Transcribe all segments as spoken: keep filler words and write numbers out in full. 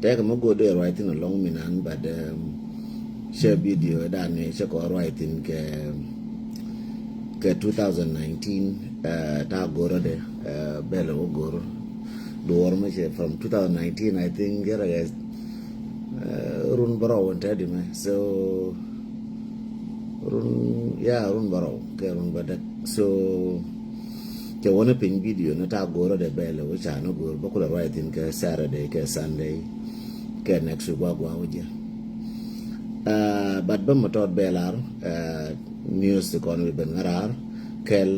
Tɛkɛ mi go̱o̱r dee ruac thi̱n alɔŋ mi nan, but cɛ video dan ni cɛ kɔ ruac thi̱n kɛ kɛ two thousand nineteen. Ta go̱o̱r dee bɛl wä go̱o̱r duɔr mi cɛ from two thousand nineteen, I think, jɛ rɛ run bärɔw in tɛ di mɛ. So run, ya, run bärɔw kɛ run bädäk. So cɛ wä ni piny video ni ta go̱o̱r dee bɛl wä ca ni go̱o̱r bä kulɛ ruac thi̱n kɛ Saturday kɛ Sunday kɛ next week gua gua wä jɛ. But bä mi tɔt bɛl ar news ti kɔn bi ben ŋa̱r ar kɛl.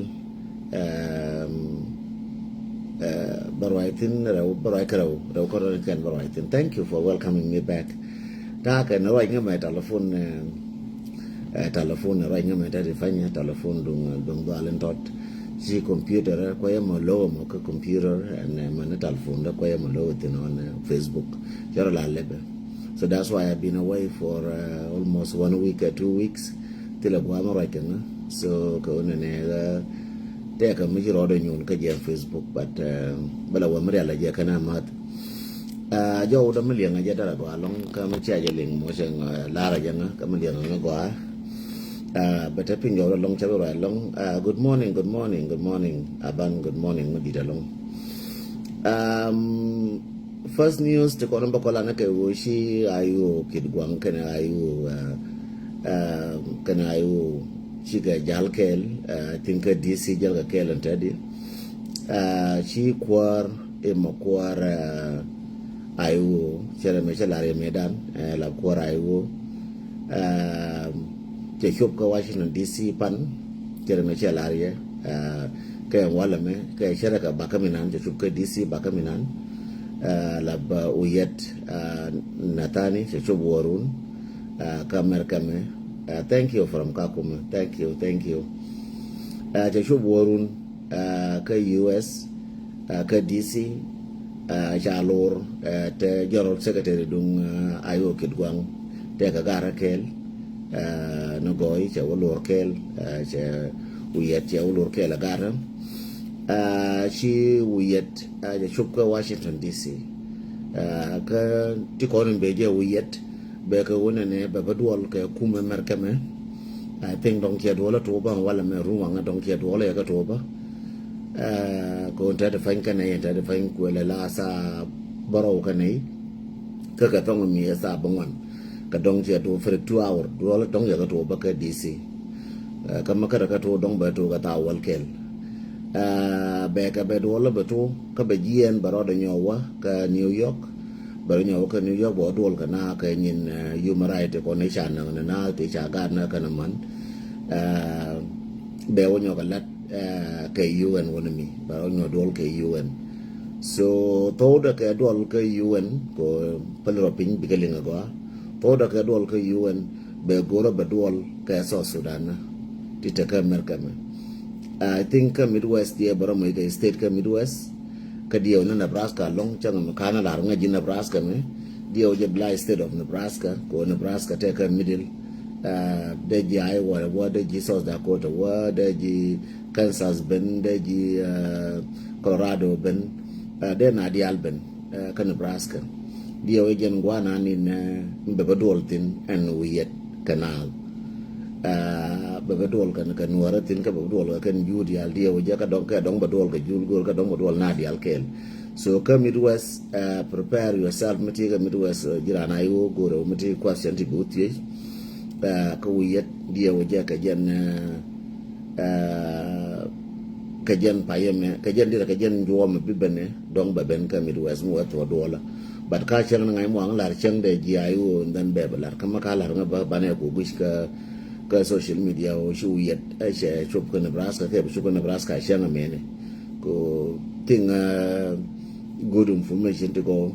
Bä ruac thi̱n rɛw, bä ruac kɛ rɛw, rɛw kɔn rɛw kɛn bä ruac thi̱n. Thank you for welcoming me back. Ta kɛn ruac ŋä mɛ telephone, telephone ruac ŋä mɛ ta di fanya telephone duŋ duŋ dual in tɔt. Ci computer kuayɛ mɔ low mɔ kɛ computer ɛn mɛ ni telephone dɛ kuayɛ mɔ low thi̱n on Facebook. Cɛ rɔ la lɛbɛ. So that's why I've been away for almost one week or two weeks. Thilɛ guam ruac kɛ ŋä. So kɛ wä nɛnɛ tɛkɛ mi ci rɔɔdɛ nyun kä jɛ Facebook, but bɛ la wä mi rial a jɛ kɛn a math. Jɔw dä mi liɛŋ a jɛ dara gɔaa lɔŋ kä mi cia jɛ liŋ mɔ cɛ lar a jɛ ŋä kä mi liɛŋ a ŋä gɔaa. Bɛ te piny jɔw dä lɔŋ cɛ bi ruac lɔŋ. Good morning, good morning, good morning. Aban, good morning mi dit a lɔŋ. First news ti kɔn bä kɔlan kɛ wä ci ayo kit guaŋ kɛn ayo kɛn ayo ci kɛ jal kɛl. I think kɛ D C jal kɛ kɛl ɛn tɛdi. Ci kuar i ma kuar ayo cɛ rɛ mɛ cɛ lar i mɛ dan la kuar ayo. Cɛ cop kä Washington D C pan cɛ rɛ mɛ cɛ lar yɛ. Kɛ walɛ mɛ kɛ cɛ rɛ kɛ bakä mi nan cɛ cop kä D C bakä mi nan. La ba uyɛt Nathani cɛ cop wä run kä America mɛ. Thank you from Kakuma, thank you, thank you. Cɛ cop wä run kä U S kä D C. Ca lor te General Secretary duŋ ayo kit guaŋ tɛkɛ garä kɛl. Ni gɔy cɛ wä lor kɛl cɛ wuyɛt cɛ wä lor kɛl a garä. Ci wuyɛt cɛ cop kä Washington D C. Kä ti kɔn in bɛ jɛ wuyɛt bɛ kɛ wä nɛnɛ bɛ bä duɔl kɛ kumɛ mɛr kɛmɛ. I think dɔŋ ciɛ duɔl a tuɔ bä walɛ mɛ run waŋ dɔŋ ciɛ duɔl yɛ kɛ tuɔ bä. Kɛ wä tɛ di fany kɛnɛ yɛn tɛ di fany kuɛlɛ la sa bärɔw kɛnɛ. Kä kɛ thɔŋ mi sa bä ŋuan kɛ dɔŋ ciɛ duɔl for two hour duɔl dɔŋ yɛ kɛ tuɔ bä kɛ D C. Kä ma kɛ rɛ kɛ tuɔ dɔŋ bɛ tuɔ kɛ tha wäl kɛl. Bɛ kɛ bɛ duɔl bɛ tuɔ kä bɛ jiɛn bɛ rɔdɛ nyɔw wä kɛ New York. Bɛ rɔ nyɔk kä New York bɛ wä duɔl kɛ na kɛ nyin human right kɔn i̱ ca naŋ ni na ti ca gat na kɛn man. Bɛ wä nyɔk kɛ lat kɛ U N wä ni mi bɛ wä nyɔk duɔl kɛ U N. So thok dɛ kɛ duɔl kɛ U N kɛ päl rɔ piny bikɛ liŋ agɔa. Thok dɛ kɛ duɔl kɛ U N bɛ go̱rä bɛ duɔl kɛ South Sudan na ti te kä America mɛ. I think kä Midwest diɛ bɛ rɔ mɔc kɛ state kä Midwest. Kä diɛw ni Nebraska lɔŋ cäŋ mi ka̱n lar ŋäc ji̱ Nebraska mi diɛw jɛ bla state of Nebraska kɛ Nebraska tɛkɛ middle. Dee ji̱ Iowa wä dee ji̱ South Dakota wä dee ji̱ Kansas ben dee ji̱ Colorado ben. Dee na diaal ben kä Nebraska. Diɛw jɛn guana ni nɛ bɛ bä duɔl thin ɛn wiyɛt kɛ naath. Bɛ bä duɔl kɛn kɛ nuɔrä thin kä bɛ bä duɔl kɛ kɛn juu diaal diɛw jɛ kä dɔŋ kɛ dɔŋ bɛ duɔl kɛ juu go̱o̱r kä dɔŋ bɛ duɔl na diaal kɛɛl. So kä Midwest, prepare yourself mi ti kä Midwest. Jiran a iwä go̱o̱r mi ti question ti bi wä thiec. Kä wiyɛt diɛw jɛ kɛ jɛn kɛ jɛn payɛ mɛ kɛ jɛn dirɛ kɛ jɛn juɔmɛ bi bɛnɛ dɔŋ bɛ ben kä Midwest mi wä thuɔ duɔlä. But ka cäŋ ni ŋa̱c muaŋ lar cäŋ dɛ ji̱ a iwä ndhɛn bɛ bɛ lar kä ma ka lar ŋä bä banɛ ku guic kä kä social media wä ci wiyɛt ɛ cɛ cop kä Nebraska kɛ bi cop kä Nebraska cäŋ amɛni. Ko thing good information ti gɔw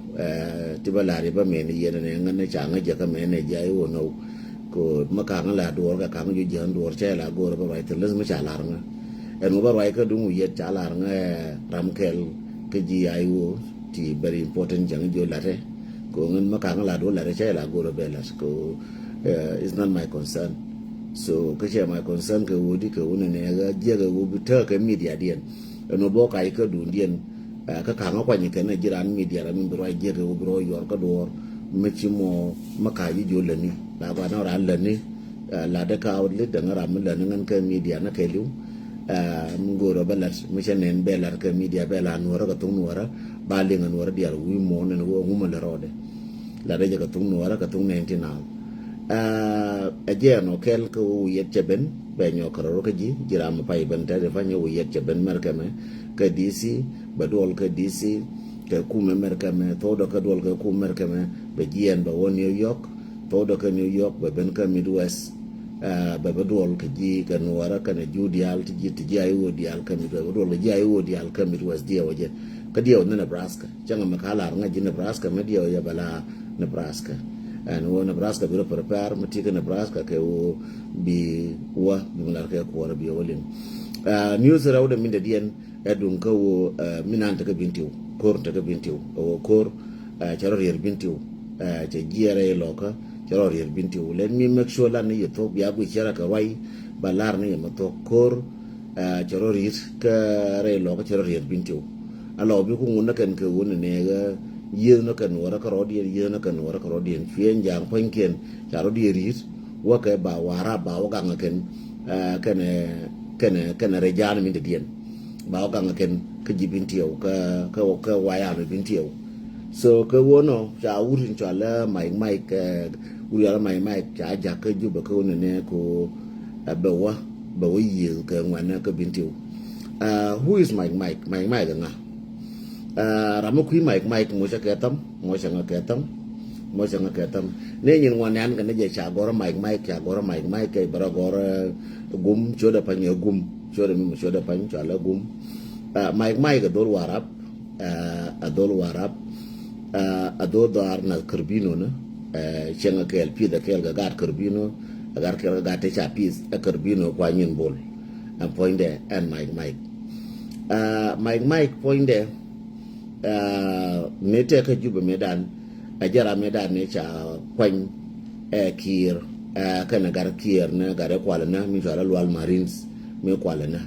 ti bä lar i̱ bä mɛni yɛn ni ŋän ni ca ŋä jɛ kä mɛni ji̱ a iwä nɔw. Ko ma ka ŋä la duɔr ka ka ŋä ju ji̱ ɣän duɔr cɛ la go̱r bä ruac thil lä mi ca lar ŋä. Ɛn wä bä ruac kä duŋ wiyɛt ca lar ŋä ram kɛl kä ji̱ a iwä. Ti very important cäŋ ji̱ latɛ. Ko ŋän ma kaŋ la do lat cɛ la go̱r bɛ lat ko it's not my concern. So kä cɛ my concern kɛ wodi kɛ wunɛ nɛ ɣä jiɛ kɛ wo bi tɛ kɛ media diɛn. Ɛn wä bɔ kac kä dun diɛn Kä ka̱ŋä kuany kɛn ɛ ji̱ raan media ram mi bi ruac jiɛk kɛ wä bi rɔ yuɔr kä duɔɔr mi ci mɔ mi ka̱ ji̱ jiö lätni la ba nɔ raan lätni. Latdɛ ka wä lit däŋ ram mi lätni ŋän kɛ media ni kɛ li̱w. Mi go̱o̱rä bä lat mi cɛ nɛn bɛ lat kɛ media bɛ la nuɔrä kɛ thok nuɔrä ba liŋ a nuɔrä diaal wi̱i̱ mɔ nɛn wä ŋumä lɛ rɔɔdɛ. Latdɛ jɛ kɛ thok nuɔrä kɛ thok nɛn ti naath. Ɛ jɛ ɛn ɔ kɛl kä wä wi̱i̱ yɛt cɛ ben bɛ nyɔk kärä rɔ kä ji̱ ji̱ ram mi pay ben tɛt i̱ panyɛ wi̱i̱ yɛt cɛ ben mɛr kɛmɛ kɛ D C bɛ duɔl kɛ D C kɛ kumɛ mɛr kɛmɛ thok dɔ kɛ duɔl kɛ kumɛ mɛr kɛmɛ bɛ jiɛn bɛ wä New York. Thok dɔ kɛ New York bɛ ben kä Midwest. Bɛ bɛ duɔl kɛ ji̱ kɛ nuɔrä kɛnɛ ji̱ diaal ti ji̱ ti ji̱ a i̱ wä diaal kä Midwest bɛ duɔl kɛ ji̱ a i̱ wä diaal kä Midwest diɛw jɛ. Kä diɛw ni Nebraska cäŋ mɛ ka lar ŋa̱c ji̱ Nebraska mɛ diɛw yɛ bɛ la Nebraska. Ɛn wä Nebraska bi rɔ prepare mɛ ti kä Nebraska kɛ wä bi wä bi mi lar kɛ kuɔrɛ bi wä liŋ. News rɛw dɛ min dɛ diɛn ɛ duŋ kä wä mi nan tekɛ bin tiw ko̱r tekɛ bin tiw ɛ wä ko̱r. Cɛ rɔ riɛr bin tiw cɛ jiɛrɛ ilɔkä cɛ rɔ riɛr bin tiw let mi make sure lan ni yɛ thok bia gui cɛrɛ kɛ ruay. Ba lar ni yɛ mɛ thok ko̱r cɛ rɔ riɛr kä rɛ ilɔkä cɛ rɔ riɛr bin tiw. A lɔ bi ku ŋun nä kɛn kɛ wun ni nɛ yieth nä kɛn wä rä kä rɔ diɛn yieth nä kɛn wä rä kä rɔ diɛn cuɛ ja̱a̱ŋ pua̱nykiɛn ca rɔ diɛn riɛr. Wä kɛ ba wara ba wä gaŋ kɛn kɛn kɛn kɛn rɛ ja̱a̱n mi dɛ diɛn. Ba wä gaŋ kɛn kä ji̱ bin tiɛw kä kä kä wayam bin tiɛw. So kä wä nɔ ca wur in cɔal lɛ Mike Mike wur yɔal lɛ Mike Mike ca jak kä Jubɛ kä wä nɛ nɛ ko bɛ wä bɛ wä yiëë kɛ ŋuanɛ kä bin tiɛw. Who is Mike Mike? Mike Mike ŋa? Ram mi kui̱ Mike Mike mocɛ kɛ tham mocɛ ŋa kɛ tham. Mocɛ ŋa kɛ tham. Nɛ nyin ŋuan nɛn kɛ ni jɛ ca gɔrä Mike Mike ca gɔrä Mike Mike kɛ bɛ rɔ gɔrä gum ciötdɛ pa̱ny ɛ gum ciötdɛ mi mɛ ciötdɛ pa̱ny cɔal ɛ gum. Mike Mike ɛ dhol Warap. Ɛ dhol Warap. Ɛ dhol dhɔaar nath Kärbino ni. Cieŋ ɛ kɛɛl pi̱th ɛ kɛɛl kɛ gaat Kärbino ɛ gaat kɛɛl kɛ gaat te ca pi̱th ɛ Kärbino kua nyin bol. Ɛn puɔ̱nydɛ ɛn Mike Mike. Mike Mike puɔ̱nydɛ mëë tɛk kä Jubɛ mëëdan. Ɛ jɛ ram mëëdan ni ca kuany ɛ Kiir kɛnɛ gat Kiir ni gat ɛ kual ni mi cɔal ɛ Lual Marines mi kual ni.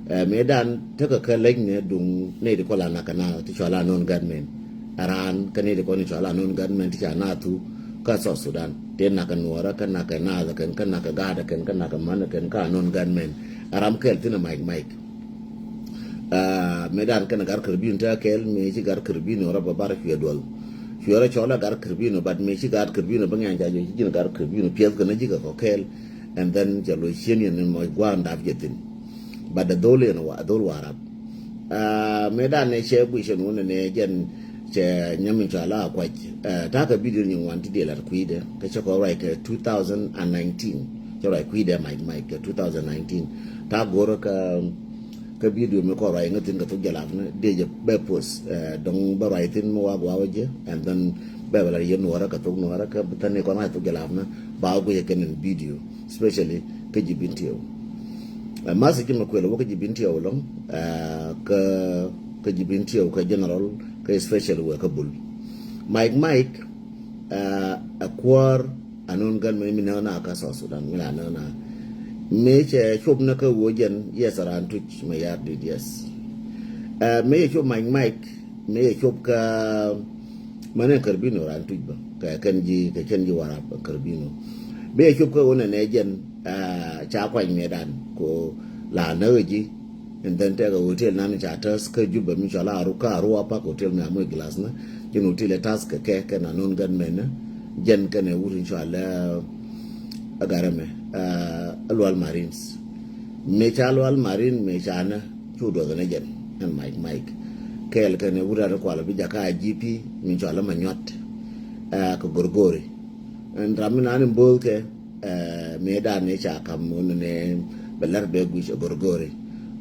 Mëëdan tekɛ kɛ lec ni duŋ nɛy ti kɔl a nak kɛ naath ti cɔal a non gatmɛn. Ɛ raan kä nɛy ti kɔn cɔal a non gatmɛn ti ca naath thuk kä South Sudan ti nak kɛ nuɔɔrä kä nak kɛ naath kɛn kä nak kɛ gaat kɛn kä nak kɛ män kɛn kä a non gatmɛn. Ɛ ram kɛl thin ɛ Mike Mike. Mëëdan kɛn gat Kärbino te kɛl mëë ci gat Kärbino rɔ bä bar cuɛ duɔl. Cuɛ rɔ cɔl a gat Kärbino but mëë ci gat Kärbino bä ŋɛn ca jɔ ci ji̱n gat Kärbino piɛth kɛn ji̱ kɛ kɔ kɛl. And then cɛ lo̱c cien yɛn ni mɔc gua̱a̱n dap jɛ thin. But the dhol yɛn wa dhol Warap. Mëëdan ni cɛ guic cɛ nuun ni jɛn cɛ nyam in cɔal a kuac. Ta̱a̱ kɛ video ni ŋuan ti diɛ lat kui̱dɛ kɛ cɛ kɔ ruac kɛ two thousand and nineteen. Cɛ ruac kui̱dɛ Mike Mike kɛ two thousand nineteen. Ta̱a̱ go̱rä kä kä video mi kɔn ruac ŋä thin kɛ thok jalap ni dee jɛ bɛ post. Dɔŋ bɛ ruac thin mi wak wak wä jɛ and then bɛ bɛ la yɛ nuɔrä kɛ thok nuɔrä kä bi thani kɔn ruac thok jalap ni ba wä guic kɛ kɛn in video especially kä ji̱ bin tiɛw. Message mi kuɛl wä kä ji̱ bin tiɛw lɔŋ kä kä ji̱ bin tiɛw kä general kä especially wɛ kä bul. Mike Mike ɛ kuäär. Anun gan mi mi nɛn na ka South Sudan mi la nɛn na. Mi cɛ cop ni kä wuɔ jɛn yes ran tuc mi yar dit yes. Mi cɛ cop Mike Mike mi cɛ cop kä mɛn Kärbino ran tuc bä kɛ kɛn ji̱ kɛ kɛn ji̱ Warap Kärbino. Mi cɛ cop kä wunɛ nɛ jɛn ca kuany mi dan ko la nɛ ji̱. And then tɛkɛ hotel nan ca täth kä Jubɛ mi cɔal a Aru kä Aru a pak hotel mi a moc glass ni. Jɛn hotel ɛ täth kɛ kɛ kɛn a non gatmɛn ni. Jɛn kɛn ɛ wut in cɔal ɛ gat ɛmɛ ɛ Lual Marines. Mëë ca Lual Marine mëë ca nɛ cu duɔth ni jɛn ɛn Mike Mike. Kɛɛl kɛn ɛ wut a ri kual bi jakä a G P mi cɔal ɛ Manyuat ɛ kɛ Gorgori. Ɛn ram mi nan in bo̱o̱th kɛ Mëë dan ni ca kam wun ni bɛ lɛr bɛ guic ɛ Gorgori.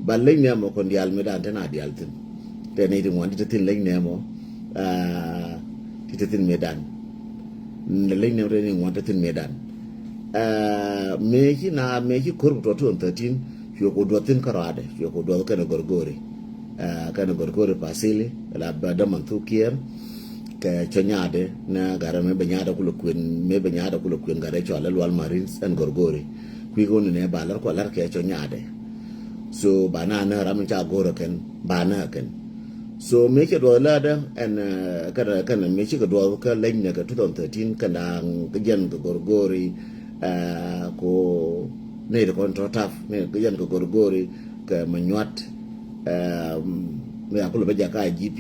Ba leny ni ɛmɔ kɔn diaal mëë dan te na diaal thin. Te ni ti ŋuan ti te thin leny ni ɛmɔ ti te thin mëë dan. Ni leny ni ɛmɔ te ni ŋuan te thin mëë dan. Mëë ci na mëë ci kor bi tɔ tuɔn thirteen cuɛ ku duɔth thin kä rɔadɛ cuɛ ku duɔth kɛn ɛ Gorgori. Kɛn ɛ Gorgori Pasili la bɛ däman thuk kiɛɛr. Kɛ cɔ nyaatdɛ ni gat ɛmɛ bɛ nyaatdɛ kulɛ kuën mëë bɛ nyaatdɛ kulɛ kuën gat ɛ cɔal ɛ Lual Marines ɛn Gorgori. Kui̱ kɛ wun ni nɛ ba lär kua lär kɛ cɔ nyaatdɛ. So ba na nä ram in ca go̱r ɛ kɛn ba nä ɛ kɛn. So mëë cɛ duɔth lätdä ɛn kɛnɛ kɛnɛ mëë cikɛ duɔth kä leny nɛ kɛ two thousand thirteen kɛn da̱a̱ŋ kä jɛn kɛ Gorgori, ko nɛy ti kɔn tɔ̱ tap nɛy kä jɛn kɛ Gorgori kɛ Manyuat, mëë a kulɛ bä jakä I G P.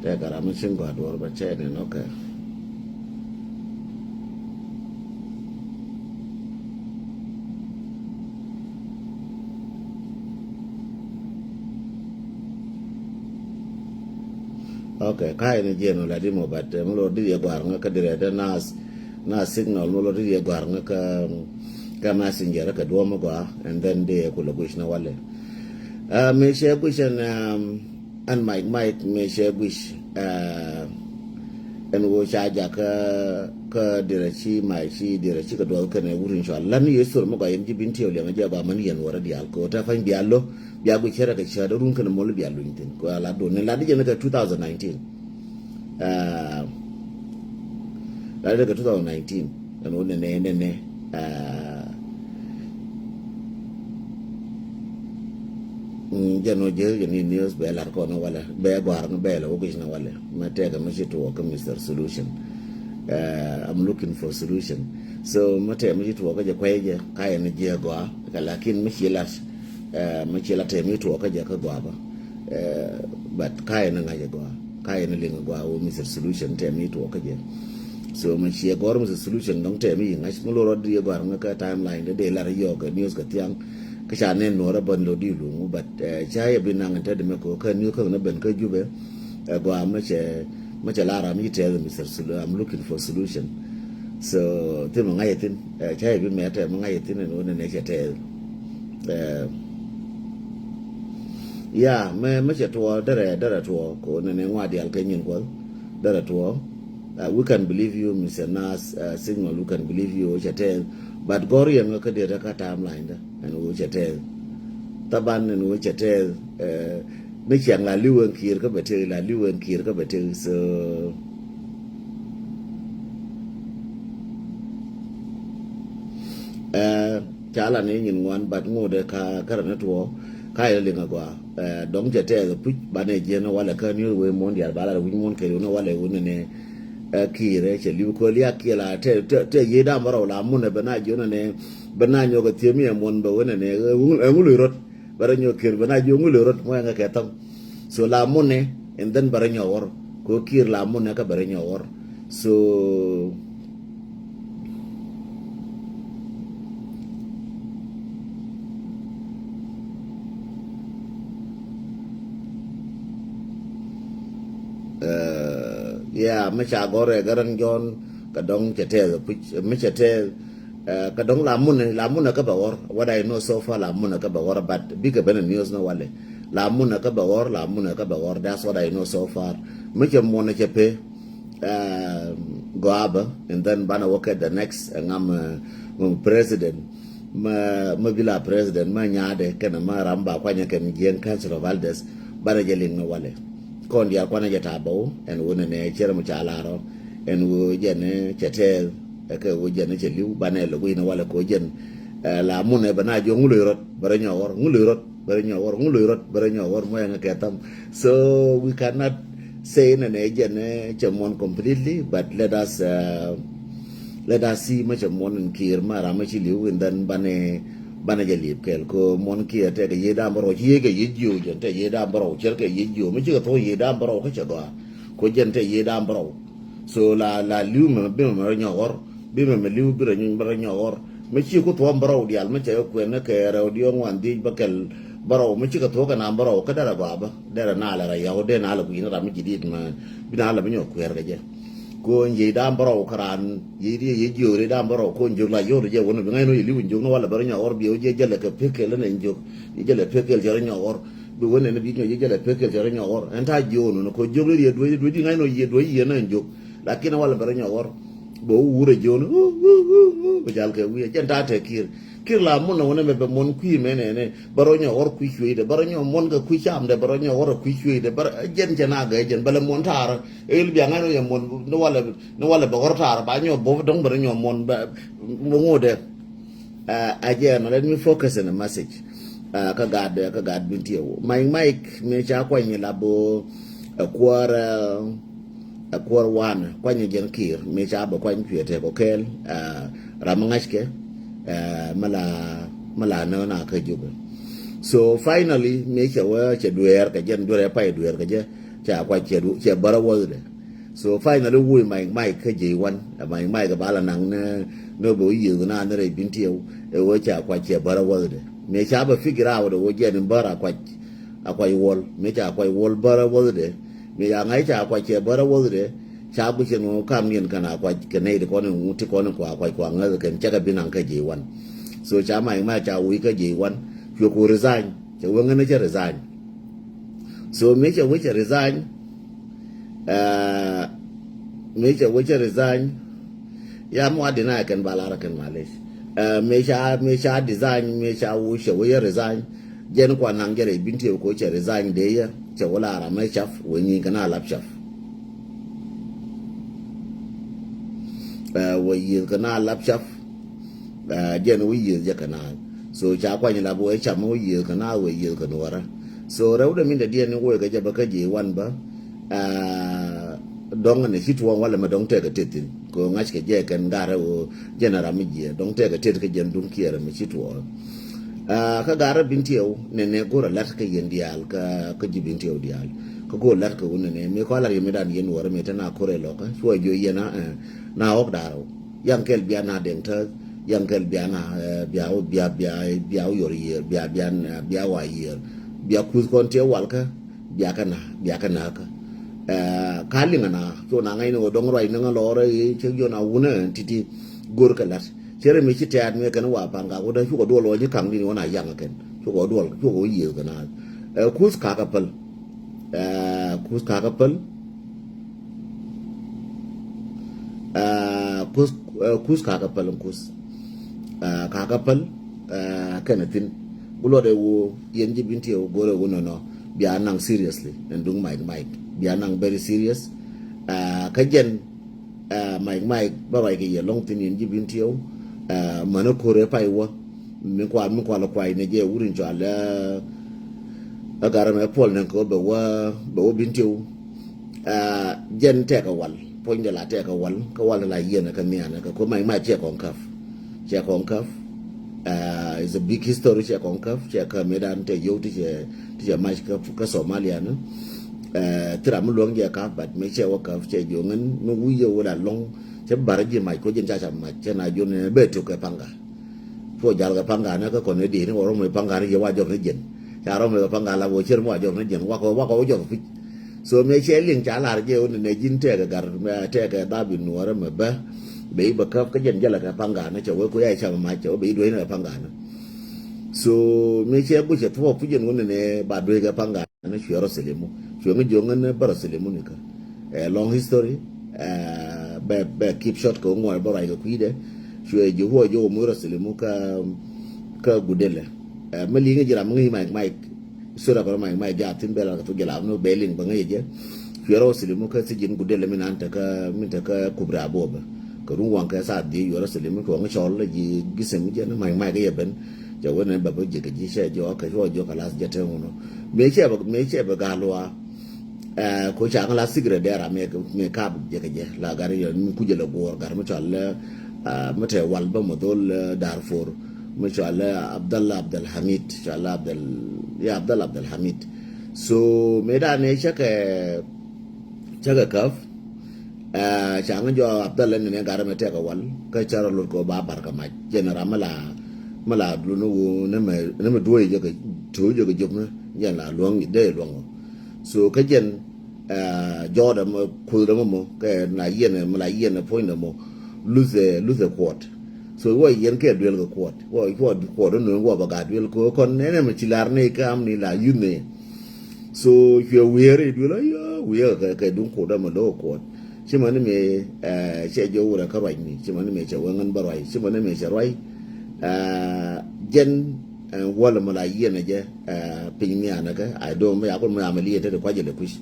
Tɛkɛ ram mi cin gɔaa duɔr bä cɛ ni nɔkɛ. Ok, ka̱a̱c ni jiɛn wä la di mɔ, but mi lor di yɛ gua̱r ŋä kä dirɛ dɛ nas nas signal mi lor di yɛ gua̱r ŋä kä kä messenger kä duɔm mi gɔaa, and then di yɛ kulɛ guic ni walɛ. Mëë cɛ guic ɛn ɛn Mike Mike mëë cɛ guic ɛn ɣöö ca jakä kä dirɛ ci Mike ci dirɛ ci kɛ duɔth kɛnɛ wut in cual lan yɛ thor mi gɔaa yɛn ji̱ bin tiɛw liɛŋ jɛ gɔaa män yɛn wä rɛ diaal kɛ ɣöö tɛ pa̱ny bia lo̱ bia guic cɛ rɛ kɛ cäät run kɛnɛ mol bia luny thin kɛ ɣöö a la duɔn ni lat di jɛn kɛ two thousand nineteen. Lat di jɛn kɛ two thousand nineteen ɛn ɣöö nɛnɛ nɛnɛ. Jɛn ɔ jɛ jɛ ni news bɛ lar kɔn walɛ bɛ gɔar ni bɛ lɛ wä guic ni walɛ mɛ tɛkɛ mɛ ci tuɔk kä Mister Solution. I'm looking for solution. So mɛ tɛkɛ mɛ ci tuɔk kä jɛ kuay jɛ ka yɛ ni jɛ gɔa kɛ lakin mɛ ci lat mɛ ci lat tɛkɛ mɛ ci tuɔk kä jɛ kä gɔa bä. But ka yɛ ni ŋa̱c jɛ gɔa ka yɛ ni liŋ gɔa wä Mister Solution tɛkɛ mɛ ci tuɔk kä jɛ. So mɛ ci gɔr Mister Solution dɔŋ tɛkɛ mɛ yi ŋa̱c mɛ lorɔ di gɔar ŋä kä timeline de de lar yɔk news kä thiaŋ. Kä ca nɛn nuɔrä bän lo di luŋ but ca yɛ bi naŋ tɛt mɛ ko kä ni kä na ben kä Jubɛ. Gua mɛ cɛ mɛ cɛ lara mi tɛth Mister Solu, I'm looking for solution. So thi mɛ ŋa̱c thin ca yɛ bi mɛ tɛ mɛ ŋa̱c thin ni wä ni nɛ cɛ tɛth. Ya mɛ mɛ cɛ tuɔ derɛ derɛ tuɔ ko ni nɛ ŋua dial kɛ nyin kuɔth derɛ tuɔ. We can believe you Mister Nas Signal, we can believe you cɛ tɛth. But gɔr yɛn kä diɛ tɛ kä timeline dɛ ɛn wä cɛ tɛth. Thaban ɛn wä cɛ tɛth. Ni ciaŋ la liw ɛn kiir kä bɛ tɛth la liw ɛn kiir kä bɛ tɛth so. Ca la ni nyin ŋuan but ŋut ɛ ka kärɛ ni tuɔ ka yɛ liŋ agɔa. Dɔŋ cɛ tɛth puc banɛ jiɛn walɛ kä ni wee muɔn dial ba la wi̱c muɔn kɛ ni walɛ wun ni. Kiir ɛ cɛ liw kɔli a kiɛ la tɛ tɛ yee dam bärɔw la mun ɛ bɛ na jiɔn ni bɛ na nyɔk ɛ thiemi ɛ muɔn bɛ wun ni ɛ ŋul rot bɛ rɛ nyɔk kiir bɛ na jiɔn ŋul rot mɔ ɛ ŋɛ kɛ tham. So la mun ni and then bɛ rɛ nyɔk wor ko kiir la mun ni kä bɛ rɛ nyɔk wor. So Yeah, mi ca gɔr ɛ gɛrɛn John kɛ dɔŋ cɛ tɛth puc mi cɛ tɛth. Kɛ dɔŋ la mun la mun kä bɛ wor what I know so far la mun kä bɛ wor but bikɛ ben news ni walɛ. La mun kä bɛ wor la mun kä bɛ wor that's what I know so far. Mi cɛ mun cɛ pe. Gɔabä and then banɛ wä kɛ the next ŋam president. Mä mä bila president mä nyaadɛ kɛnɛ mä ram ba kuanyɛ kɛn jiɛn Council of Elders. Banɛ jɛ liŋ ni walɛ kɔn diaal kuanɛ jɛ ta̱a̱ bä wä ɛn wä nɛnɛ cɛrɛ mi ca la̱rɔ ɛn wä jɛn cɛ tɛɛth. Kɛ wä jɛn cɛ li̱w banɛ lɛ gui̱n walɛ kɛ wä jɛn. La munɛ bɛ na jiɔ ŋulɛ rot bɛ rɛ nyɔk ɣɔr ŋulɛ rot bɛ rɛ nyɔk ɣɔr ŋulɛ rot bɛ rɛ nyɔk ɣɔr mɔ ɛŋɛ kɛ tham. So we cannot say nɛnɛ jɛn cɛ muɔn completely but let us let us see mɛ cɛ muɔn in kiir ma ram mɛ ci li̱w in then banɛ banɛ jɛ li̱p kɛl ko muɔn kiir tɛ kɛ yiee dam bärɔw ci yiee kɛ yiee jiöw jɛn tɛ yiee dam bärɔw cɛr kɛ yiee jiöw mɛ ci kɛ thuɔ̱k yiee dam bärɔw kä cɛ gɔaa ko jɛn tɛ yiee dam bärɔw. So la la li̱w mɛ bi mɛ mɛ rɛ nyɔk ɣɔr bi mɛ mɛ li̱w bi rɛ nyɔk ɣɔr mɛ ci ku thuɔ̱k bärɔw diaal mɛ cɛ kɛ kuɛn kɛ rɛw diɔ̱k ŋuan dhiec bä kɛl bärɔw mɛ ci kɛ thuɔ̱k kɛ nam bärɔw kä derɛ gɔaa bä derɛ na lɛ rɛ yɔw dee na lɛ gui̱n ram mi ji̱ di̱t mɛ bi na lɛ bi nyɔk kuɛɛr kɛ jɛ. Ko yiey dam bärɔw kä raan yiey di yiey jiööri dam bärɔw ko jiök la yot jɛ wun bi ŋa̱c ni wä yiey li̱w jiök ni walɛ bärɛ nyɔk ɣɔr bi wä jɛ jälɛ kɛ pek kɛl ni jiök jiey jälɛ pek kɛl cɛ rɛ nyɔk ɣɔr. Bi wä nɛn bi nyɔk jiey jälɛ pek kɛl cɛ rɛ nyɔk ɣɔr ɛn ta̱a̱ jiöör ni ko jiök ni yiey duec duec di ŋa̱c ni wä yiey duec yiey ni jiök. Lakin walɛ bärɛ nyɔk ɣɔr. Bɛ wä wurɛ jiön bɛ jal kɛ wi̱i̱ jɛn ta̱a̱ tɛ ki̱i̱r. Ki̱i̱r la mun na wä nɛ mɛ bɛ muɔ̱n kui̱ mɛ nɛ nɛ bɛ rɔ nyɔ ɣɔr kui̱ cueydɛ bɛ rɔ nyɔ muɔ̱n kɛ kui̱ camdɛ bɛ rɔ nyɔ ɣɔr kui̱ cueydɛ bɛ jɛn cɛ na gɛ jɛn bɛ lɛ muɔ̱n ta̱a̱r. Ɛ yil bia ŋa̱n wä yɛ muɔ̱n ni walɛ ni walɛ bɛ ɣɔr ta̱a̱r ba nyɔ bo̱o̱p dɔ̱ŋ bɛ rɔ nyɔ muɔ̱n bɛ ŋo̱dɛ. A jɛn let me focus in a message. Kä gat kä gat bin tiɛw Mike Mike mi ca kuany la bo. Ɛ kuɔr ɛ kuɔr wan kuany jɛn kiir mi ca bɛ kuany kuiɛ tɛk ɔ kɛɛl. Ram mi ŋa̱ckɛ mi la mi la nä na kä jubɛ. So finally mi cɛ wä cɛ dueer kɛ jɛn dueer ɛ pay dueer kɛ jɛ ca kuany cɛ bärä wäthdɛ. So finally wuy Mike Mike kä ji̱ wan Mike Mike ba la naŋ ni ni bɛ wä yiëth na ni rɛy bin tiɛw. Ɛ wä ca kuac cɛ bärä wäthdɛ mi ca bɛ figure out ɛ wä jɛn in bär a kuac a kuac wuɔl mi ca kuac wuɔl bärä wäthdɛ. Mi ca ŋa̱c ca kuac cɛ bärä wäthdɛ. Ca guic ɛn wä kam niɛn kɛn a kuac kɛ nɛy ti kɔn in ti kɔn in kua kuac kua ŋäth kɛn cɛ kɛ bi naŋ kä ji̱ wan. So ca Mike Mike ca wuy kä ji̱ wan cuɛ ku resign cɛ wä ŋän cɛ resign. So mi cɛ wä cɛ resign. Mi cɛ wä cɛ resign. Ya mi wa deny kɛn ba lar kɛn malec. Mi ca mi ca design mi ca wä cɛ wä yɛ resign. Jɛn kua naŋ jɛ rɛy bin tiɛw ko cɛ resign de yɛ cɛ wä la ram mɛ cap wä nyin kɛn a lap cap. Wä yiëth kɛn a lap cap. Jɛn wä yiëth jɛ kɛn a. So ca kuany la bä wä cap mɛ wä yiëth kɛn a wä yiëth kɛn wä rä. So rɛw dɛ min dɛ diɛn ni wä kɛ jɛ bä kä ji̱ wan bä. Dɔŋ ni ci tuɔɔŋ walɛ mɛ dɔŋ tɛkɛ tet thin kɛ ŋa̱c kɛ jɛ kɛn garɛ wä jɛn ram mi jiɛ dɔŋ tɛkɛ tet kɛ jɛn duŋ kiɛrɛ mɛ ci tuɔɔŋ. Kä garɛ bin tiɛw nɛ nɛ go̱rɛ lat kä yɛn diaal kä kä ji̱ bin tiɛw diaal. Kä go̱rɛ lat kɛ wun nɛ nɛ mi kɔla riɛ mi dan yɛn wä rɛ mi tɛ na korɛ lɔkä cuɔ jiɔ yɛn a na ɣɔk darɛ wä. Yaŋ kɛl bia na dɛŋ täth yaŋ kɛl bia na bia bia bia bia yor yier bia bia bia wa yier. Bia kuth kɔn tiɛ walkä. Bia kɛ na bia kɛ na kä. Ka liŋ na cu na ŋa̱c ni wä dɔŋ ruac ni ŋa lɔrɛ cɛ jɔ na wunɛ titi. Gor kɛ lat cɛ rɛ mi ci tɛat mi kɛn wa paŋ ka wä dä cukɛ duɔl wä ci kaŋ ni wä na yaŋ kɛn cukɛ duɔl cukɛ wä yier kɛ na. Kuth ka kɛ päl. Kuth ka kɛ päl. Kuth kuth ka kɛ päl kuth. Ka kɛ päl. Kɛn thin ku luɔt ɛ wo yɛn ji̱ bin tiɛ wo go̱r ɛ wo nɔnɔ. Bia naŋ seriously ɛn duŋ Mike Mike bia naŋ very serious. Kä jɛn Mike Mike bä ruac kɛ yɛ lɔŋ thin yɛn ji̱ bin tiɛ wo. Mänä ko̱r ɛ pay wä mi kual mi kual kuay ni jɛ wut in cual. Ɛ garɛ mɛ puɔl ni kɛ bɛ wä bɛ wä bin tiɛ wo. Jɛn tɛkɛ wal puɔ̱nydɛ la tɛkɛ wal kä wal la yiɛn kä nhian kä ko mac mac cɛ kɔn käp. Cɛ kɔn käp. Is a big history cɛ kɔn käp cɛ käp mi dan tɛ yio̱w ti cɛ ti cɛ mac kä Somalia ni. Ti ram mi luɔ̱ŋ jɛ käp but mi cɛ wä käp cɛ jiɔŋ in mi wi̱i̱ yɛ wä la lɔ̱ŋ. Cɛ bar ji̱ mac ko ji̱n ca ca mac cɛ na jiɔn in bɛ tiok kɛ paŋga. Cuɔ jal kɛ paŋga ni kä kɔn ni di̱i̱n wä rɔm mi paŋga ni yɛ wa jɔp ni jiɛn. Ca rɔm mi kɛ paŋga la wä cier mi wa jɔp ni jiɛn wakɔ wakɔ wä jɔp pic. So mëë cɛ liŋ ca lar jɛ wä ni nɛ ji̱n tɛkɛ gar tɛkɛ dhap in nuɔrɛ mɛ bä. Bɛ i̱ bɛ käp kä jɛn jälɛ kɛ paŋga ni cɛ wä ku ya cam mac cɛ wä bɛ i̱ duec ni kɛ paŋga ni. So mëë cɛ guic cɛ thuɔɔk puc jɛn wä ni nɛ ba duec kɛ paŋga ni cuɛ rɔ silimu. Cuɛ ŋä jiɔŋ ni bä rɔ silimu ni kä. Ɛ long history. Bɛ bɛ keep short kɛ wä ŋuɔr bä ruac kɛ kui̱dɛ. Cuɛ ji̱ huɔ jiɔk wä muc rɔ silimu kä kä gudɛlɛ. Ɛ mi liŋ ji̱ ram mi ŋäc Mike Mike. Sura kɔn Mike Mike jaa thin bɛ lar kɛ thok jɛ la mi bɛ liŋ bɛ ŋäc jɛ. Cuɛ rɔ silimu kä thi̱ji̱n gudɛlɛ mi nan tekä mi tekä kubra bobɛ. Kɛ run waŋ kɛ thaa dhiec cuɛ rɔ silimu kɛ waŋ cɔl la ji̱ gi̱sim jɛ ni Mike Mike kɛ yɛ ben. Cɛ wen ni bɛ bä ji̱ kɛ ji̱ cɛ jɔɔk kɛ cuɔ jɔɔk kɛ lath jɛ te ŋunɔ. Mëë cɛ bɛ mëë cɛ bɛ ga̱a̱ luaak. Ko ca ŋa la secret dɛ ram mi kap jɛ kɛ jɛ la gar yɛ mi kucɛ lɛ guɔr gar mi cɔal lɛ mi tɛ wal bä mi dhol Darfur mi cɔal lɛ Abdallah Abdel Hamid cɔal lɛ Abdel ya Abdallah Abdel Hamid. So mi dan ni cɛ kɛ cɛ kɛ käp. Ca ŋa jɔ Abdallah ni ni gar mi tɛ kɛ wal kä cɛ rɔ lot kɛ ba bar kɛ mac jɛ ni ram mi la mi la dul ni wu ni mi duɔy jɛ kɛ tuuc jɛ kɛ jop ni jɛ la luɔŋ dee luɔŋ. So kä jɛn jɔɔdɛ mɔ kuothdɛ mɔ mɔ kɛ na yiɛn mɔ la yiɛn puɔ̱nydɛ mɔ luthɛ luthɛ kuɔt. So wä yiɛn kɛ duel kɛ kuɔt wä kuɔt kuɔt nööŋ wä bɛ gat duel kɛ kɔn nɛnɛ mɛ ci lar ni kam ni la yuth ni. So cuɛ wiɛɛr i̱ duel ayɔ wiɛɛr kɛ kɛ duŋ kuɔtdɛ mɔ lo̱k kuɔt. Ci mani mëë cɛ jiɔ wurɛ kä ruacni, ci mani mëë cɛ wee ŋän bä ruac, ci mani mëë cɛ ruac. Jɛn walɛ mɔ la yiɛn ɛ jɛ piny nhianɛ kɛ a do̱ŋ mi yakun mi amɛ liɛ te di kuacɛ lɛ kui̱c.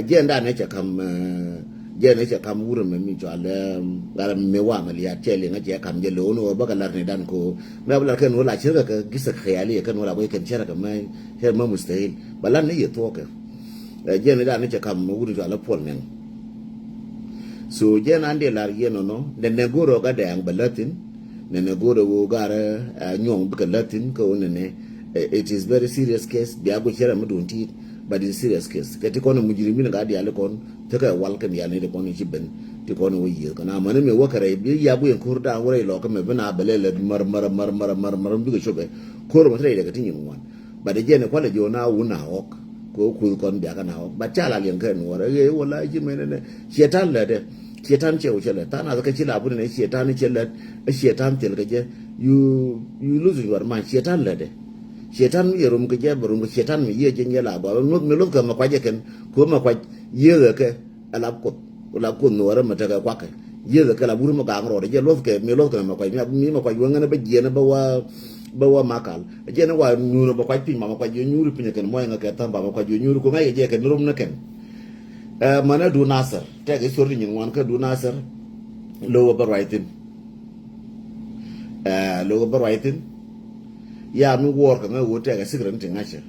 Jɛn danɛ cɛ kam, jɛn cɛ kam wurɛ mɛ mi cual ɛ gal mi wa amɛ liat cɛ liŋ a cɛ kam jɛ lo̱o̱n wä bä kɛ lar ni dan ko mɛ bä lar kɛn wä la cɛ kɛ kɛ gisɛ kɛyali kɛn wä la bä kɛn cɛ rɛ kɛ mɛ cɛ mɛ mustahil. Bä lar ni yɛ thuɔkɛ. Jɛn idan ni cɛ kam wut in cua la puɔl nɛŋ. So jɛn an dee lar yɛn nɔnɔ nɛnɛ go̱rɛ ɔ ga dɛɛŋ bɛ läthin. Nɛnɛ go̱rɛ ɣöö garɛ nyuɔŋ bikɛ läthin kä ɣöö nɛnɛ. It is very serious case bia guic cɛ rɛ mi duun tiit. But in serious case kɛ ti kɔn mujrimin ga diali kɔn tekɛ wal kɛn diali ni ti kɔn ci ben ti kɔn wä yiëth kɔn amani mi wä kɛ rɛy bi ya guic in ko̱r daan wä rɛy lɔkä mɛ bi na bɛ lɛ lät mär mär mär mär mär mär bikɛ copɛ. Ko̱r mɛ ti rɛy dɛ kɛ ti nyin ŋuan. But jɛn kualɛ jiɔ na wun na ɣɔk. Ko kuth kɔn biakä na ɣɔk but ca la liɛŋ kɛ nuɔr ɛ ɣee wala ci menɛ nɛ. Cietan lät ɛ cietan cɛ wä cɛ lät than ath kɛ ci la bun nɛ cietan cɛ lät. Ɛ cietan thil kɛ jɛ. You you losing your mind cietan lät ɛ. Cietan mi yɛ rum kɛ jɛ bɛ rum kɛ cietan mi yiɛ jɛ nyɛ la gɔa mi loth kɛ mɛ kuac jɛ kɛn ko mɛ kuac yiëë kɛ. Ɛ lap kuoth ku lap kuoth nuɔɔrä mɛ tekɛ kuakɛ. Yieth kɛ lap wur mɛ gaŋ rɔɔdɛ jɛ luɔthkɛ mi luɔthkɛ mɛ kuac mi mɛ kuac wä ŋänä bä jiɛn bä wa bä wa makal. Jiɛn wa nyuur bä kuac piny mamɛ kuac yɔ nyuur piny kɛn muɔc ŋä kɛ tha̱m bamɛ kuac yɔ nyuur ku ŋa̱c kɛ jɛ kɛn rom ni kɛn. Ɛ mänä du Nasir tɛk i̱ thor ti nyin ŋuan kä du Nasir. Lo̱wä bä ruac thi̱n. Ɛ lo̱wä bä ruac thi̱n. Ya mi wuɔr kɛ ŋä ɣöö tɛkɛ sikrɛn ti ŋa̱cä.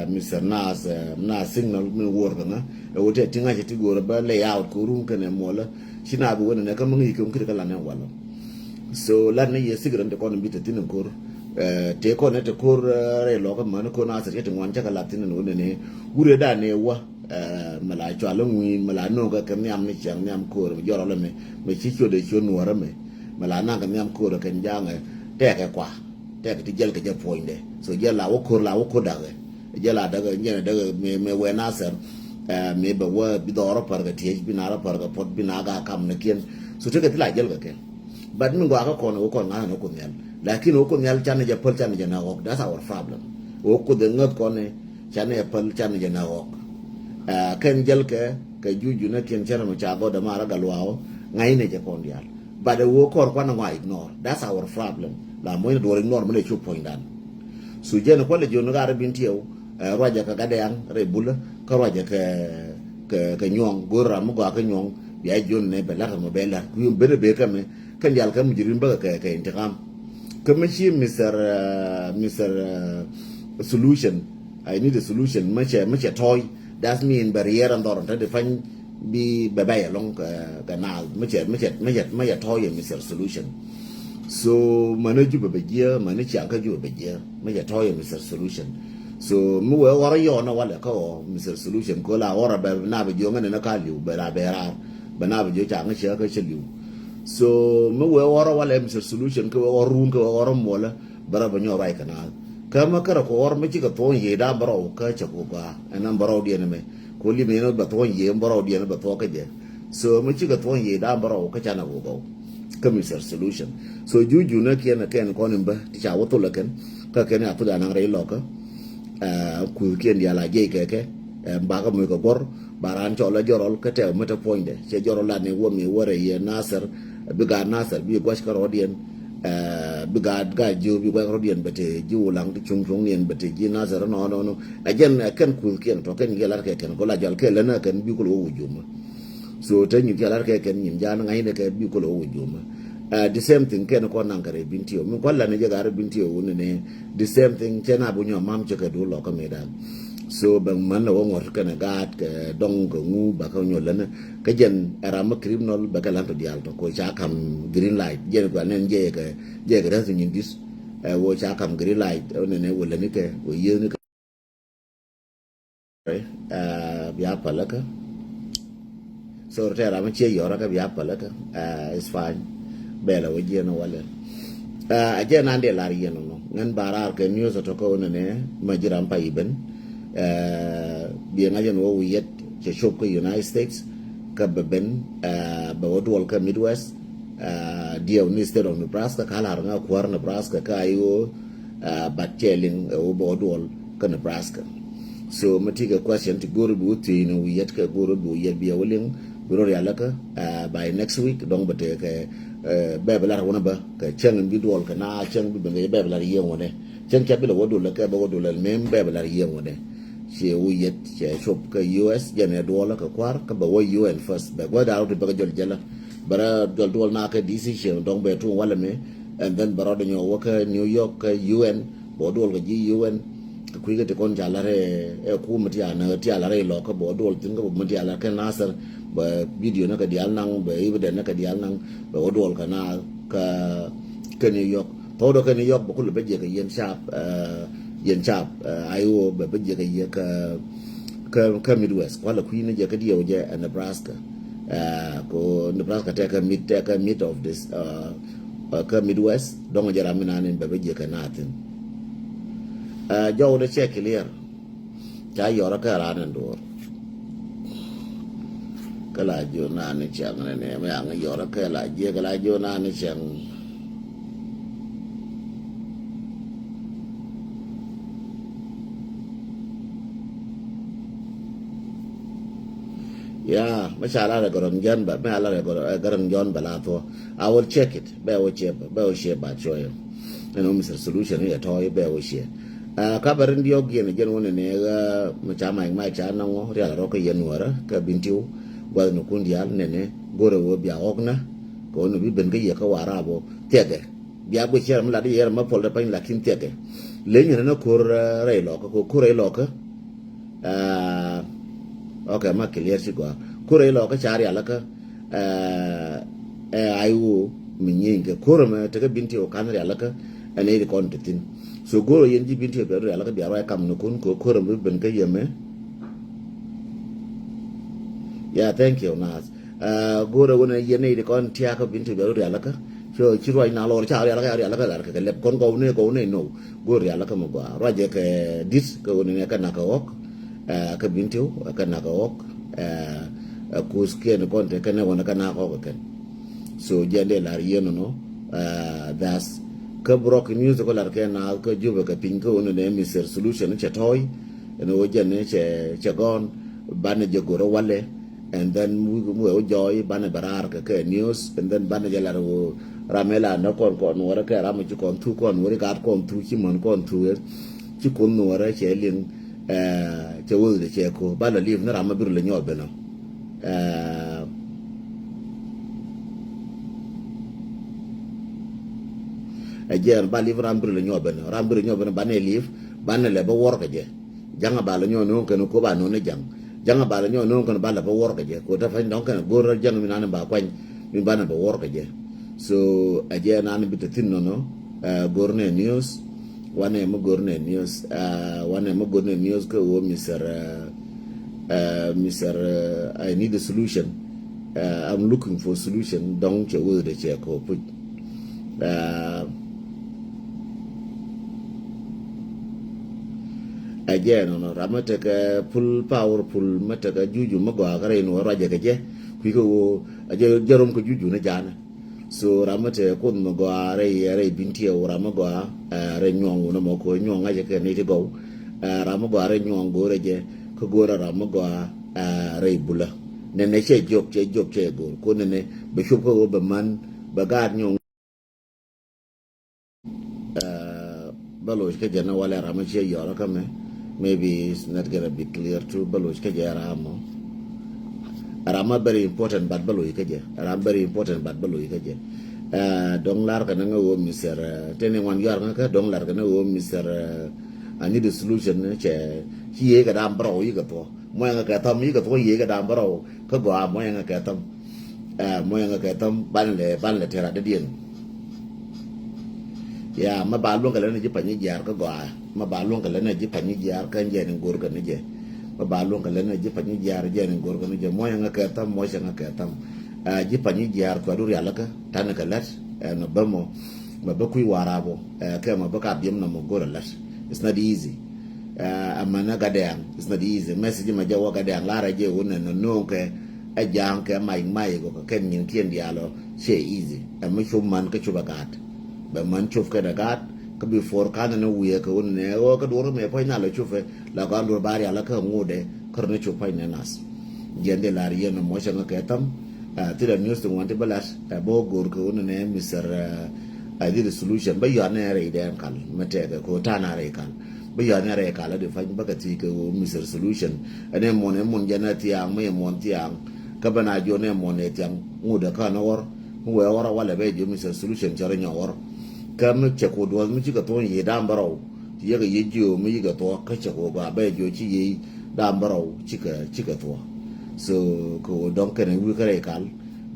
Mister Nas, Nas Signal mi wuɔr kɛ ŋä ɛ ɣöö tɛk ti ŋa̱cä ti go̱o̱rä bä lay out kɛ rum kɛnɛ muɔlä. Ci na bi wä nɛnɛ kä mi ŋi̱i̱c kɛ ŋuŋ ki̱t kä lanɛ walä. So lat ni yɛ sikrɛn ti kɔn bi te thi̱n in ko̱r. Tëë kɔn ɛ te ko̱r rɛy lɔkä mäni ko̱r Nasir cä ti ŋuan cä kɛ lat thi̱n in wä nɛnɛ wurɛ dan ɛ wä. Mɛ la cual iŋui̱n mɛ la no̱o̱ŋ kɛ kɛ nhiam ni ciaŋ nhiam ko̱r mɛ jɔrɔ lɛ mɛ mɛ ci ciöt ɛ ciöt nuɔ̱ɔ̱rä mɛ. Mɛ la naŋ kɛ nhiam ko̱r kɛ kɛn jaŋɛ tɛkɛ kua. Tɛkɛ ti jiɛl kɛ jɛ puɔ̱nydɛ so jiɛl la wä ko̱r la wä ko̱r dakɛ. Jiɛl la dakɛ jiɛn dakɛ mɛ mɛ wɛ Nasir. Mɛ bɛ wä bi dhɔrɔ pär kɛ tiec bi na rɔ pär kɛ puɔt bi na ga kam ni kiɛn. So tekɛ ti la jiɛl kɛ kɛ. But mi gɔaa kä kɔn wä kɔn ŋa̱n wä kuoth nhial. Lakin wä kuoth nhial canɛ jɛ päl canɛ jɛ na ɣɔk that's our problem. Wä kuoth ŋäth kɔn ni canɛ jɛ päl canɛ jɛ na ɣɔk. Kɛn jiɛl kɛ kɛ juju ni kiɛn canɛ mɛ ca gɔdɛ marä gal waw. Ŋa̱cnɛ jɛ kɔn diaal. But wä kɔr kuan ŋɔa ignore that's our problem. La moc ni duɔr ignore mi lɛ cop puɔ̱nydan. So jɛn kualɛ jiɔn ɣaar bin tiɛw. Ruacɛ kɛ gat dɛɛŋ rɛy bulä kä ruacɛ kɛ kɛ kɛ nyuɔ̱ŋ go̱o̱r ram mi gɔaa kä nyuɔ̱ŋ. Bia jiɔn ni bɛ la̱t ram bɛ la̱t ku yom ben bee kä mi kɛn diaal kɛ mujrim bäkɛ kɛ kɛ intikam. Kä mi ci Mister Mister Solution. I need a solution mi cɛ mi cɛ tɔɔy. That mean bɛ riɛɛr ɛn dhɔr ɛn te di pany bi bɛ bɛy ɛlɔŋ kɛ kɛ naath mi cɛ mi cɛ mi cɛ mi cɛ tɔɔy ɛ Mister Solution. So mani jupɛ bɛ jiɛ mani ciaŋ kä jupɛ bɛ jiɛ mi cɛ tɔɔy ɛ Mister Solution. So mi wee ɣɔrɔ yɔɔnä walɛ kä ɣɔɔ Mister Solution ko̱ la ɣɔrɔ bɛ na bɛ jiɔŋä nɛnä ka liw bɛ la bɛ raar bɛ na bɛ jiɔ caŋä ciɛ kä cä liw. So mi wee ɣɔrɔ walɛ Mister Solution kä wee ɣɔr run kä wee ɣɔrɔ muɔlä bɛ rɔ bɛ nyɔk ruac kɛ naath. Kä mi kärɛ kɛ ɣɔr mi cikɛ thuɔ̱ɔ̱ny yiëë da̱a̱ bɛ rɔw kä cɛ kɛ gɔaa ɛn ɛn bɛ rɔw diɛn ɛmɛ. Ko lim yɛn bɛ thuɔ̱ɔ̱ny yiëë bɛ rɔw diɛn bɛ thuɔ̱ɔ̱k kä jɛ. So mi cikɛ thuɔ̱ɔ̱ny yiëë da̱a̱ bɛ rɔw kä canɛ kɛ gɔw. Kä Mister Solution so juju nä kiɛn kɛn kɔn in bä ti ca wä thol ɛ kɛn. Kä kɛn a thol anaŋ rɛy lɔkä. Kuth kiɛn diaal a jiɛc kɛ kɛ. Bakä muc kɛ guɔ̱r ba raan cɔl ɛ jɔrɔl kä tɛk mi te puɔ̱nydɛ cɛ jɔrɔl lat ni wä mi wä rɛy yɛ Nasir. Bi gaat Nasir bi gua̱c kä rɔɔdiɛn. Bi gaat gaat jiö bi gua̱c kä rɔɔdiɛn bɛ te ji̱ wulaŋ ti cuŋ cuŋ niɛn bɛ te ji̱ Nasir nɔ nɔ nɔ. Ɛ jɛn ɛ kɛn kuth kiɛn tɔ kɛn yɛ lat kɛ kɛn ko la jɔal kɛ län ɛ kɛn bi kul wä wä jumä. So te nyin kiɛ lar kɛ kɛn nyin jan ŋa̱cnɛ kɛ bi kolo wä jomä. The same thing kɛn kɔn naŋ kɛ rɛ bin tiyo mi kɔn lan jɛ gar bin tiyo wun ne. The same thing cɛ na bu nyɔ mam cɛ kɛ du lɔ kɛ me dan. So bɛ man lɛ wä ŋɔt kɛn gaat kɛ dɔŋ kɛ ŋu ba kɛ nyɔ lɛn kɛ jɛn ɛram mɛ criminal bɛ kɛ lan to dial to ko ca kam green light jɛn kua nɛn jɛ kɛ jɛ kɛ rɛth nyin dis. Ɛ wä ca kam green light ne ne wä lɛn kɛ wä yieth ni kɛ. Bia päläkä. Sorry tɛ ram ciɛ yɔrä kä bia päläkä. It's fine. Bɛlɛ wä jiɛn walɛ. A jɛ nan dee lar yɛn nɔ ŋän ba raar kɛ news tɔ kä wä nɛnɛ ma ji̱ ram pa iben. Biɛ ŋa̱c ɛn wä wi̱i̱ yɛt cɛ cop kä United States. Kä bɛ ben bɛ wä duɔl kä Midwest. Diɛw ni state of Nebraska kä lar ŋä kuäär Nebraska kä a i̱ wä. But cɛ liŋ ɛ wä bɛ wä duɔl kä Nebraska. So mi ti kɛ question ti go̱o̱r bi wä thiec ni wi̱i̱ yɛt kɛ go̱o̱r bi wä yɛt bi a wä liŋ bi rɔ rialikä, uh, by next week dɔŋ bɛ tekɛ, uh, bɛ bi lar wä ni bä kɛ cäŋ in bi duɔl kɛ na cäŋ bi ben kɛ bɛ bi lar yiëŋ wä ni cäŋ ca bi lɛ wä duɔl kɛ bɛ wä duɔl mem bɛ bi lar yiëŋ wä ni. Ciɛ wä yɛt cɛ cop kɛ U S jɛn ɛ duɔl kɛ kuar kɛ bɛ wä U N first bɛ gua̱th daal wä ti bɛ kɛ jɔl jɛlä bɛ rɔ jɔl duɔl na kɛ D C ciɛ dɔŋ bɛ tuŋ walɛ mi. And then bɛ rɔ dɛ nyɔ wä kɛ New York kɛ U N bɛ wä duɔl kɛ ji̱ U N. Kɛ kui̱ kɛ ti kɔn ca lar ɛ kum ti a nä ti a lar ɛ lɔ kä bɛ wä duɔl thin kä bɛ mi ti a lar kɛ Nasir bɛ video nä kɛ dial naŋ bɛ evidence nä kɛ dial naŋ bɛ wä duɔl kɛ na kɛ kɛ New York. Thok dɔ kɛ New York bɛ kulɛ bɛ jɛ kɛ yɛn cap, uh, yɛn cap, uh, I O bɛ bɛ jɛ kɛ yɛ kɛ kɛ kɛ Midwest kualɛ kui̱ ni jɛ kɛ diɛw jɛ ɛ Nebraska. Uh, ko Nebraska tɛ kɛ mid tɛ kɛ mid of this, uh, uh, kɛ Midwest dɔŋ jɛ ram mi na ni bɛ bɛ jɛ kɛ na thin. Uh, jɔw ni cɛ clear. Ca yɔrä kɛ ran in duɔr. Kä la jiö na ni cɛŋ ni ni mi aŋ yɔrä kɛ la jiö kɛ la jiö na ni cɛŋ. Ya, mi ca la rɛ gɔrɔn jɔn ba mi a la rɛ gɔrɔn jɔn ba la thɔ. I will check it. Bɛ wä ciɛ bɛ wä ciɛ ba cuɔyɛ. Ɛn wä Mister Solution yɛ tɔ̱ bɛ wä ciɛ. Ɛ, ka bɛ rin diɔk yɛn jɛn wä nɛnɛ ɣä mi ca mac mac ca naŋ wä rial rɔ kä yɛn wärä kä Bintiu. Guath ni kun dial nɛnɛ go̱rɛ wä bia ɣɔk na kɛ wä ni bi ben kä yɛ kä Warap wä thiɛkɛ. Bia guic cɛr mi lat yɛ rɛ ma pɔl dɛ pany lakin thiɛkɛ. Leny ni na ko̱r, ɛ, rɛy lɔkä ko̱r rɛy lɔkä. Ɛ, ok, ma clear ci gɔaa. Ko̱r rɛy lɔkä ca rial kä ɛ, ɛ, I O mi nyieny kɛ ko̱r ɛmɛ tekɛ Bintiu kan rialikä ɛn iri kɔn ti thin. So go̱r ɔ yɛn ji̱ Bintiu bia rialikä bia ruac kam ni kun kɛ ko̱r ɛmɛ bi ben kä yɛmɛ. Yeah, thank you, Nas. Ɛ, go̱r ɛ wun ɛ yɛn iri kɔn tiakä Bintiu bia rialikä. So ci ruac na lɔr ca rialikä, rialikä lar kɛ lɛp kɔn gɔw ni gɔw ni no. Go̱r rialikä mi gɔaa. Ruac ɛ kɛ dit kɛ wun ɛ kɛ nak kɛ ɣɔk. Ɛ, kä Bintiu, ɛ, kä nak ɛ ɣɔk. Ɛ, ɛ, kuth kiɛn kɔn te kɛn ɛ wun ɛ kä nak ɣɔk ɛ kɛn. So jɛn dee lar yɛn nɔ, ɛ, das. Kä brok news kɔ lar kɛ na kä Jubɛ kɛ piny kä wun ɛ Mister Solution cɛ tɔy. Ɛn wä jɛn cɛ, cɛ gɔn. Banɛ jɛ go̱r ɛ walɛ. And then mu, mu ɛ wä jɔy banɛ bɛ raar kɛ kɛ news. And then banɛ jɛ lar wä ram ɛ la nɔ kɔn kɔn wä rɛ kɛ ram ci kɔn thu kɔn wä ri gat kɔn thu ci män kɔn thu. Ci kun nuɔrɛ cɛ liŋ, ɛ, cɛ wä cɛ ko ba la liv ni ram ma bir lɛ nyɔ ben ɔ. Ɛ, ɛ jɛ ba liv ram bir lɛ nyɔ ben ɔ, ram bir lɛ nyɔ ben ɔ, banɛ liv, banɛ lɛ bä wɔr kɛ jɛ. Jaŋ a ba lɛ nyɔ no̱o̱ŋ kɛn ko ba no̱o̱ŋ ni jaŋ. Jaŋ a ba lɛ nyɔ no̱o̱ŋ kɛn ba lɛ bä wɔr kɛ jɛ. Ko ta fany dɔŋ kɛn go̱r jaŋ mi nan ba kuany mi banɛ bä wɔr kɛ jɛ. So ɛ jɛ nan bi te thin nɔnɔ, ɛ, go̱r nɛ news. Wanɛ mi go̱r nɛ news, ɛ, wanɛ mi go̱r nɛ news kä wä Mister, ɛ, ɛ, Mister, ɛ, I need a solution. Ɛ, I'm looking for solution. Dɔŋ cɛ wä de cɛ ko puc. Ɛ, ɛ jɛ nɔnɔ ram mi tekɛ full powerful mi tekɛ juju mi gɔaa kɛ rɛy ni wä ruacɛ kɛ jɛ. Kui̱ kɛ wä ɛ jɛ jɛ rom kɛ juju ni janɛ. So ram mi te kuoth mi gɔaa rɛy, rɛy Bintiɛw ram mi gɔaa, ɛ, rɛy Nyuɔŋ wun ɛmɔ ko Nyuɔŋ ŋa̱cä kɛ ni ti gɔw. Ɛ, ram mi gɔaa rɛy Nyuɔŋ go̱o̱rɛ jɛ kä go̱o̱rɛ ram mi gɔaa, ɛ, rɛy Bulä. Nɛnɛ cɛ jiök, cɛ jiök, cɛ go̱o̱r ko nɛnɛ bɛ cop kä ɣöö bɛ man bɛ gaat Nyuɔŋ. Ɛ, bä loc kä jɛ ni walɛ ram mi ciɛ yɔrä kä mɛ. Maybe it's not gonna be clear too. Bä loc kä jɛ ram mɔ. Ram ma very important but bä loc kä jɛ. Ram very important but bä loc kä jɛ. Ɛ, dɔŋ lar kɛ ni ŋä wä Mister, ɛ, teni ŋuan yɔr ŋä kä dɔŋ lar kɛ ni wä Mister, ɛ, I need a solution ni cɛ ci yee kɛ dam bärɔw yi kɛ thuɔ. Muɔ̱yɛ ŋä kɛ thɔm yi kɛ thuɔ yee kɛ dam bärɔw. Kä gɔaa muɔ̱yɛ ŋä kɛ thɔm. Ɛ, muɔ̱yɛ ŋä kɛ thɔm banɛ lɛ, banɛ lɛ tɛr adädiɛn. Ya, ma ba luɔ̱ŋ kɛ lɛ ni ji̱ Panyijiar kä gɔaa. Ma ba luɔ̱ŋ kɛ lɛ ni ji̱ Panyijiar kä jɛ ni go̱r kɛ ni jɛ. Ma ba luɔ̱ŋ kɛ lɛ ni ji̱ Panyijiar jɛ ni go̱r kɛ ni jɛ. Muɔ̱yɛ ŋä kɛ thɔm, muɔ̱yɛ ŋä kɛ thɔm. Ɛ, ji̱ Panyijiar kua du rialikä, ta̱nɛ kɛ lät, ɛ, nɔ bä mɔ. Ma bä kui̱ Warap ɔ, ɛ, kɛ ma bä ka biɛm nɔ mɔ go̱r ɛ lät. It's not easy. Ɛ, amäni Gatdɛŋ, it's not easy. Message ma jɛ wä Gatdɛŋ lar ɛ jɛ wun nɛ nɔ no̱o̱ŋ kɛ, ɛ ja̱a̱ŋ kɛ mac mac kɔ kɛ kɛn nyin kiɛn diaal ɔ, cɛ easy. Ɛ mi cop man kä cop ɛ gaat. Bɛ man cop kɛn ɛ gaat, Kä before kanɛ ni wiee kɛ wun nɛ ɣöö kä duɔr mɛ puɔ̱ny na lɛ cupɛ la kɔn duɔr ba rial kä ŋuudɛ kä rɔ ni cup puɔ̱ny nɛ nath. Jiɛn di lar yɛn mɔ cɛ ŋä kɛ tham. Thilɛ news ti ŋuan ti bä lat ɛ bä go̱o̱r kɛ wun nɛ Mister Idea Solution bä yɔanɛ rɛy dɛn kal mɛ tɛkɛ kɛ wun ta̱a̱ na rɛy kal. Bä yɔanɛ rɛy kal di puɔ̱ny bä kɛ thiec kɛ wun Mister Solution. Ɛn ɛ muɔn ɛ muɔn jɛn ɛ thiaŋ mɛ ɛ muɔn thiaŋ. Kä bä na jiɔn ɛ muɔn ɛ thiaŋ ŋuudɛ kä ni ɣɔr. Mi wee ɣɔr a walɛ bɛ jiɔ Mister Solution cɛ rɔ nyɔ ɣɔr. Kä mi cɛ ku duɔth mi cikɛ thuɔ̱ŋ yiëë da̱a̱m bärɔw. Ci yɛkɛ yiëë jiö mi yikɛ thuɔ̱k kä cɛ ku gɔaa bɛ jiɔ ci yiëë da̱a̱m bärɔw cikɛ cikɛ thuɔ̱k. So kɛ ɣöö dɔ̱ŋ kɛnɛ wi̱i̱ kä rɛy kal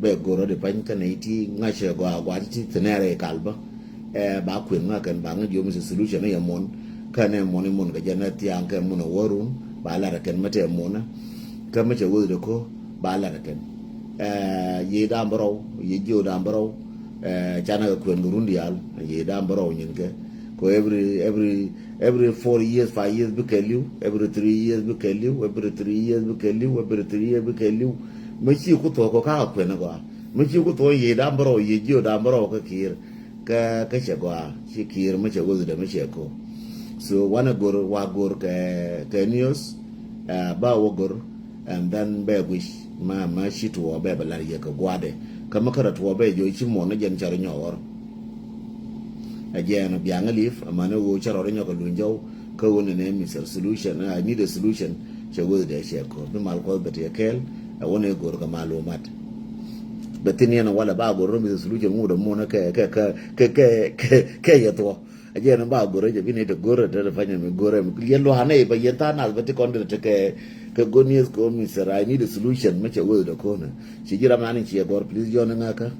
bɛ go̱r rɔ̱t i̱ pany kɛnɛ i̱ ti ŋa̱cɛ gɔaa gɔaa ti ti thi̱nɛ rɛy kal bä. Ɛ ba kuën ŋa̱ kɛn ba ŋa̱ jiɔ Mister Solution i̱ yɛ muɔ̱n. Kɛnɛ muɔ̱n i̱ muɔ̱n kɛ jɛn ɛ thiaŋ kɛ muɔ̱n ɛ wärun ba lat ɛ kɛn mi tɛ muɔ̱n. Kä mi cɛ weth dɛ ko̱ ba lat ɛ kɛn. Ɛ yiëë da̱a̱m bärɔw yiëë jiö da̱a̱m bärɔw. Ɛ canɛ kɛ kuën kɛ run diaal yiëë da̱a̱m bärɔw nyin kɛ. Ko every every every four years, five years bikɛ li̱w, every three years bikɛ li̱w, every three years bikɛ li̱w, every three years bikɛ li̱w. Mi ci ku thuɔ̱k kɔ kakɛ kuën gɔaa mi ci ku thuɔ̱k yiëë da̱a̱m bärɔw yiëë jiö da̱a̱m bärɔw kä kiir. Kä kä cɛ gɔaa ci kiir mi cɛ weth dɛ mi cɛ ko̱. So wanɛ go̱r wa go̱r kɛ kɛ news. Ɛ ba wä go̱r. And then bɛ guic ma ma ci tuɔ bɛ bɛ lar yɛ kɛ guadɛ. Kä ma kärɛ tuɔ bɛ jɔ ci muɔn ni jɛn cɛ rɔ nyɔɔr. Ɛ jɛn biaŋ a lip a man ni wä cɛ rɔ rɔ nyɔk a luny jɔw. Kä wä ni ne Mister Solution, I need a solution. Cɛ wä dɛ cɛ kɔ bi mal kuɔth bɛ ti kɛl. Ɛ wä ni go̱r kɛ malumat. Bɛ thin yɛn wala ba go̱r rɔ Mister Solution ŋut a muɔn kɛ kɛ kɛ kɛ kɛ kɛ yɛ tuɔ. A jɛn ba go̱r jɛ bi ni te go̱r te te fanya mi go̱r mi yɛ luanɛ ba yɛn ta nas ba ti kɔn te kɛ kɛ good news ko Mister, I need a solution. Ma cɛ wä dɛ kɔn. Ci jiram nani ci gɔr, please jɔn ŋa ka.